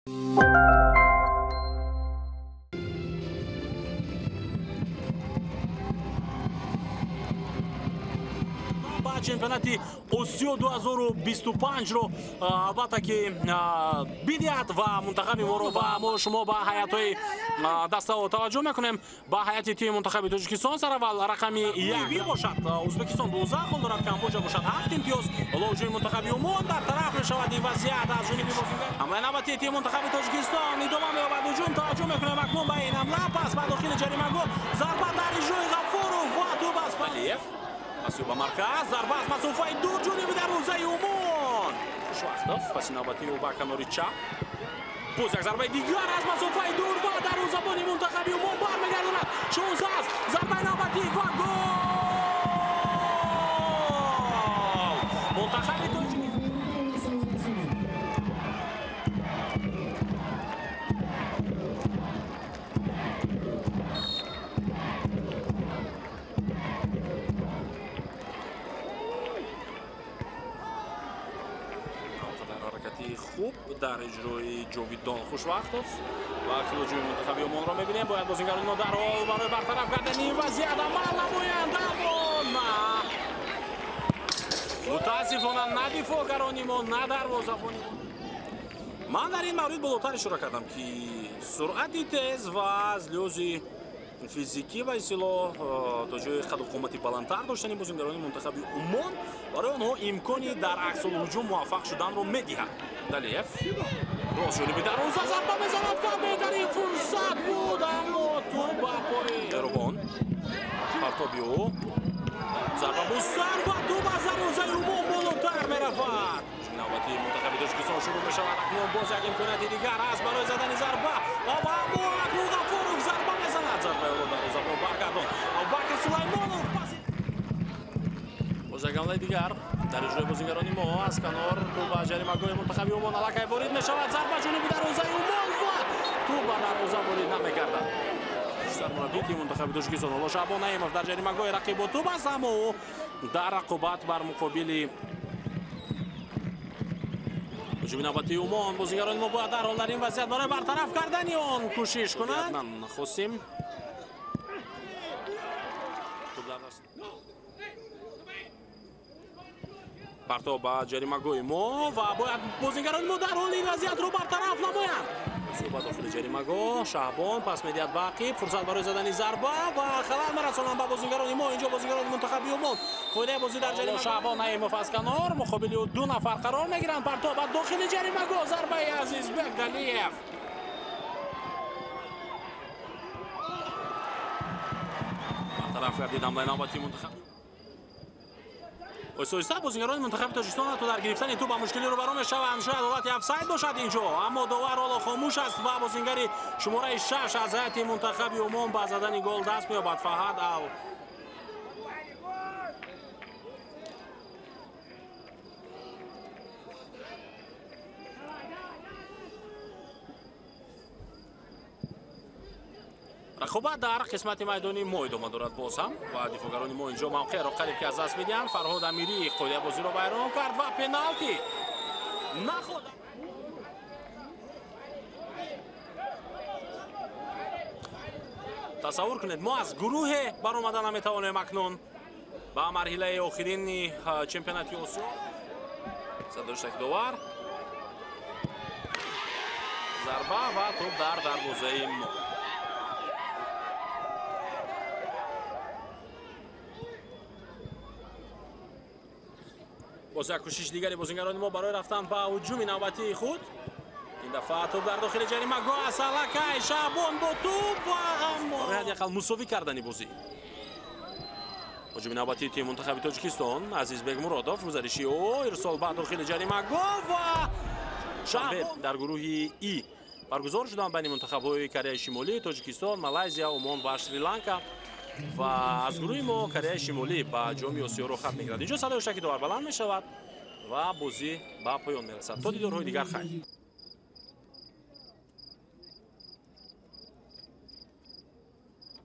Ба чемпионати Осиё 2025-ро албатта ки бидиҳад ва мунтахаби моро ва мо шумо ба ҳайатҳои дастаҳо таваҷҷӯҳ мекунем. Ба ҳайати тими мунтахаби Тоҷикистон сараввал рақами 1 бошад. Ӯзбекистон 12 хол дорад, Камбоҷа бошад 7 имтиёз. Ҳоло мунтахаби Умон бартараф мешавад. Ин вазъият аз ҷониби бозингар. Ҳамлаи навбатии тими мунтахаби Тоҷикистон идома меёбад. Ҳуҷум таваҷҷӯҳ мекунем акнун ба ин ҳамла. Пас ба дохили ҷаримагоҳ зарба дар иҷрои Ғафуров ва тӯб аз Алиев. Паси ба марказ, зарба аз масофаи дур ҷониби дарвозаи Умон. Хушвақтов паси навбатии ӯ ба канори чап. Боз як зарбаи дигар аз масофаи дур ва дарвозабони мунтахаби Умон бармегардонад. 16 аст. Зарбаи навбатӣ ва гол! Мунтахаби Тоҷикистон хуб дар иҷрои Ҷовидон Хушвақтов ва хилоҷӯи мунтахаби Умонро мебинем. Бояд бозингарони мо дарҳол барои бартараф кардани ин вазъият амал намоянд, аммо на, мутаассифона на дифоъгарони мо, на дарвозабони мо. Ман дар ин маврид болотар ишора кардам, ки суръати тез ва аз лиҳози физикӣ ва истилоҳ то ҷои қаду қомати баландтар доштани бозингарони мунтахаби Умон барои онҳо имкони дар аксулҳуҷум муваффақ шуданро медиҳад. Далиев рост ҷониби дарвоза зарба мезанад ва беҳтарин фурсат буд, аммо тӯб ба пои Эрубон. Партоби ӯ, зарба бо сар ва тӯб аз дарвозаи Умон болотар меравад. Навбати мунтахаби Тоҷикистон шурӯъ мешавад. Акнун боз як имконияти дигар аст барои задани зарба ва аммо акнун Ғафуров зарба мезанад. Зарбаи ӯро дарвозабон баргардонд. Абубакр Сулаймонов паси. Боз як ҳамлаи дигар дар иҷрои бозингарони мо аз канор тӯб ба ҷаримагоҳи мунтахаби Умон аллакай ворид мешавад. Зарба ҷониби дарвозаи Умон ва тӯб ба дарвоза ворид намегардад. Сармураббии тими мунтахаби Тоҷикистон ҳоло Шаъбон Наимов дар ҷаримагоҳи рақиб бо тӯб аст, аммо ӯ дар рақобат бар муқобили ҳуҷуми навбатии Умон бозингарони мо бояд дарҳол дар ин вазъият барои бартараф кардани он кӯшиш кунанд. Хосим партоб ба ҷаримагоҳи мо ва бояд бозингарони мо дарҳол ин вазъиятро бартараф намоянд. Ба дохили ҷаримагоҳ Шаҳбон пас медиҳад ба ақиб, фурсат барои задани зарба ва халал мерасонанд ба бозингарони мо. Инҷо бозингарони мунтахаби Умон фоидаи бозӣ дар ҷарима. Шаҳбон Наимов аз канор муқобили ӯ ду нафар қарор мегиранд. Партоб ба дохили ҷаримагоҳ, зарбаи Азизбек Далиев. Бартараф гардид ҳамлаи навбатии мунтахаб. Оҳиста бозингарони мунтахаби Тоҷикистон ҳатто дар гирифтани тӯб ба мушкилӣ рӯбарӯ мешаванд. Шояд ҳолати офсайд бошад инҷо, аммо довар ҳоло хомӯш аст ва бозингари шумораи 6 аз ҳайати мунтахаби Умон ба задани гол даст меёбад. Фаҳад Ал рақобат дар қисмати майдони мо идома дорад боз ҳам ва дифоъгарони мо инҷо мавқеъро қариб ки аз даст медиҳанд. Фарҳод Амирӣ қоидаи бозиро вайрон кард ва пеналти наход. Тасаввур кунед, мо аз гурӯҳе баромада наметавонем акнун ба марҳилаи охирини чемпионати Осиё. Садоштаки довар, зарба ва тӯб дар дарвозаи мо. Боз як кӯшиши дигари бозингарони мо барои рафтан ба ҳуҷуми навбатии худ. Ин дафъа тӯб дар дохили ҷаримагоҳ аст. Аллакай Шаъбон бо тӯб ва аммо барои ҳадди ақал мусовӣ кардани бозӣ. Ҳуҷуми навбатии тими мунтахаби Тоҷикистон Азизбек Муродов, гузариши ӯ, ирсол ба дохили ҷаримагоҳ ва Шаъбон. Дар гурӯҳи И баргузор шуданд байни мунтахабҳои Кореяи Шимолӣ, Тоҷикистон, Малайзия, Умон ва Шри-Ланка ва аз гурӯҳи мо Кореяи Шимолӣ ба ҷоми Осиё роҳхат мегирад. Инҷо садои ҳуштаки довар баланд мешавад ва бозӣ ба поён мерасад. То дидорҳои дигар хайр.